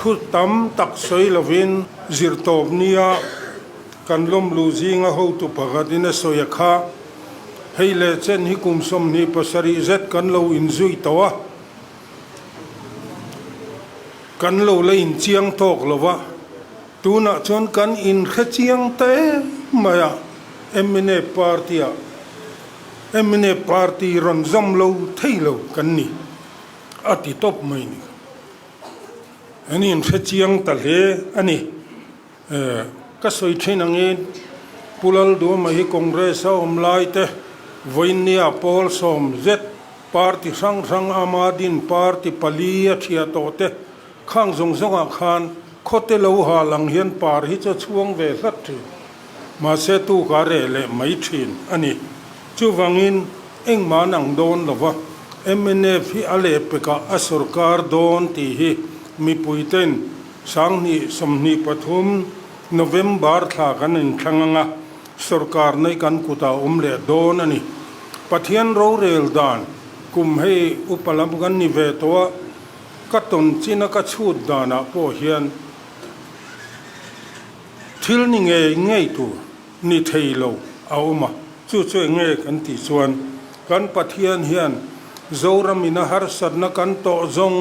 Thu tam tak sawi lovin zirtawp nia kan lawmluh zinga hotu pakhatin a sawi a kha, Hei leh chen hi kum 27 zet kan lo inzui tawh a, kan lo la inchiang tawk lo va, tunah chuan kan inhre chiang ta em mai a, mnf party-ah mnf party rawn zawm lo thei lo kan ni, a ti tawp mai ni. An inhre chiang ta hle a ni. Ka sawi thin angin Pu Lalduama hi Congress a awm lai te vawiinnia pawl sawm zet party hrang hrang ama din party pali a thiah tawh te khang zawng zawngah khan khawte lo hal ang hian par hi chu a chhuang ve hlat thin. Mahse tuka reh leh mai thin a ni. Chuvangin engmah an ang dawn lo va, mnf hi a lehpekah a sorkar dawn tih hi mipuiten 2023 November thla kan inthlang anga sorkar nei kan kutah awm leh dawn a ni. Pathian rorel dan kum hei upa lam kan ni ve tawh a, ka tawn china ka chhut danah pawh hian thil ni ngei ngei tur ni thei lo a awm a, chu chu eng nge kan tih chuan kan Pathian hian Zoram ina harsatna kan tawh zawng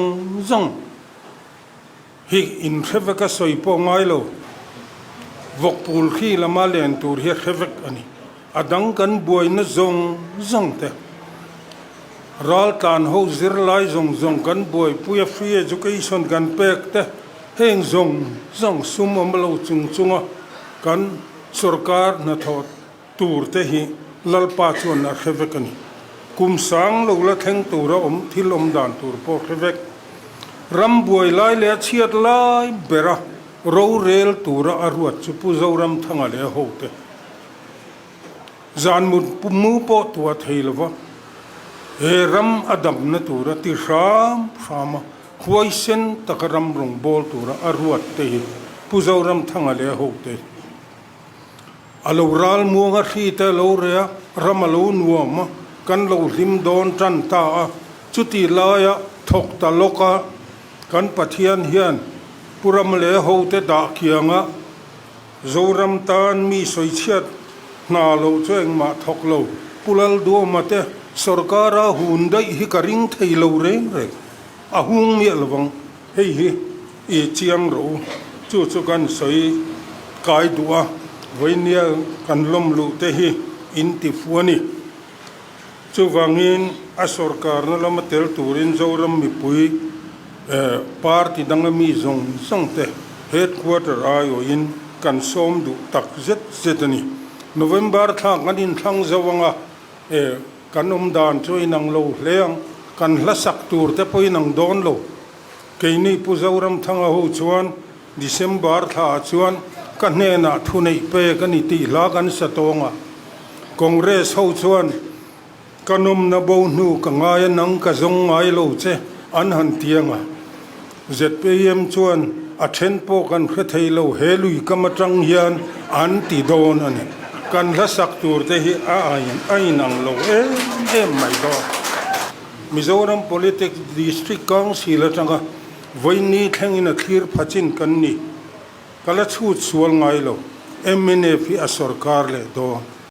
zawng hi inhre vek a sawi pawh ngai lo, vawkpul khi lama len tur hi a hre vek a ni. A dang kan buaina zawng zawng te, raltlan ho zirlai zawng zawng kan buaipui a, free education kan pek te, heng zawng zawng sum awm lo chung chunga kan sorkar hnathawh tur te hi Lalpa chuan a hre vek a ni. Kum sang lo la thleng tura awm thil awm dan tur pawh hre vek. Ram buai lai leh a chhiat lai bera rorel tura a ruat chu Pu Zoramthanga leh a hote. Zan mut mu pawh tuah thei lova he ram a damna tura ti hram hram a, huaisen taka ram rawngbâwl tura a ruat te hi Pu Zoramthanga leh a hote a lo ral muang a, hri te a lo reh a, ram a lo nuam a, kan lo hlim dawn tan ta a, chuti laia thawk ta lawk a kan Pathian hian Pu Ram leh a hote dah kianga Zoram tan mi sawichhiat hna lo chu engmah thawk lo. Pu Lalduama te sorkara hun daih hi ka ring thei lo reng reng. A hung miah lovang. Hei hi i chiang rawh u. Chu chu kan sawi kai duh a, vawinia kan lawm luh te hi in ti fu a ni. Chuvangin a sorkarna lama tel turin Zoram mipui party danga mi zawng zawng te headquarter aiawhin kan sawm duh tak zet zet a ni. November thla kan inthlang zo anga kan awm dan chu inang lo hle ang, kan hla sak tur te pawh inang dawn lo. Keini Pu Zoramthanga ho chuan December thla ah chuan ka hnenah thuneih pek a ni tih hla kan sa tawng a. Congress ho chuan ka nawmna bo hnu ka ngai a nang ka zawng ngai lo che an han ti ang a. Zpm chuan a then pawh kan hre thei lo he lui kam atang hian an ti dawn a ni. Kan hla sak tur te hi a a inang lo em em mai dawn. Mizoram Politics District Council atanga Vawiinni thlengin a thlir pha chin kan ni. Ka la chhut sual ngai lo. Mnf hi a sorkar leh dawn.